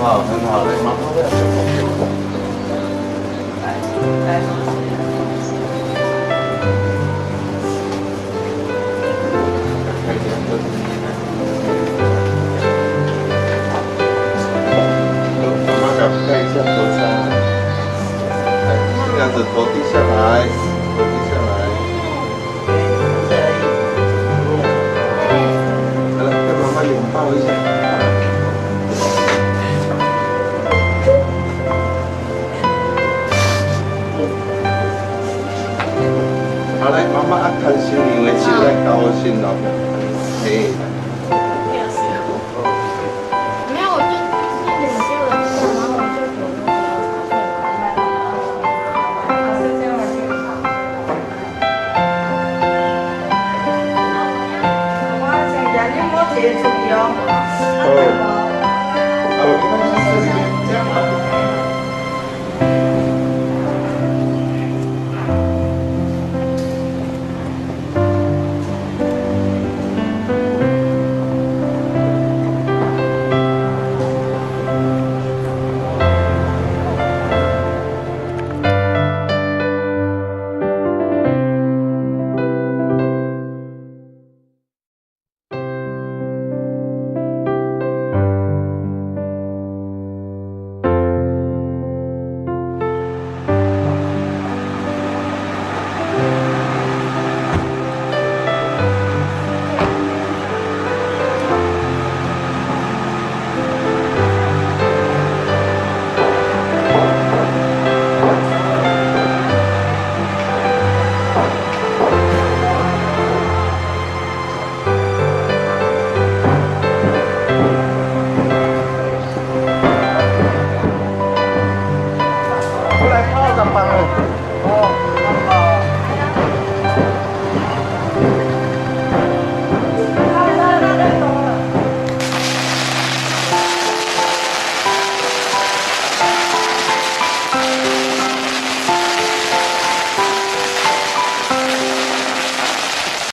好，很好，來，媽媽不要小。來，來。開點燈。媽媽給蓋一下頭紗。來，這樣子頭低下來，頭低下來。好了，跟媽媽擁抱一下。好，來，媽媽啊，牽新娘的手來高興咯。嘿。沒有，我就領救了之後，然後我就走路。我先今日摸一個出去哦。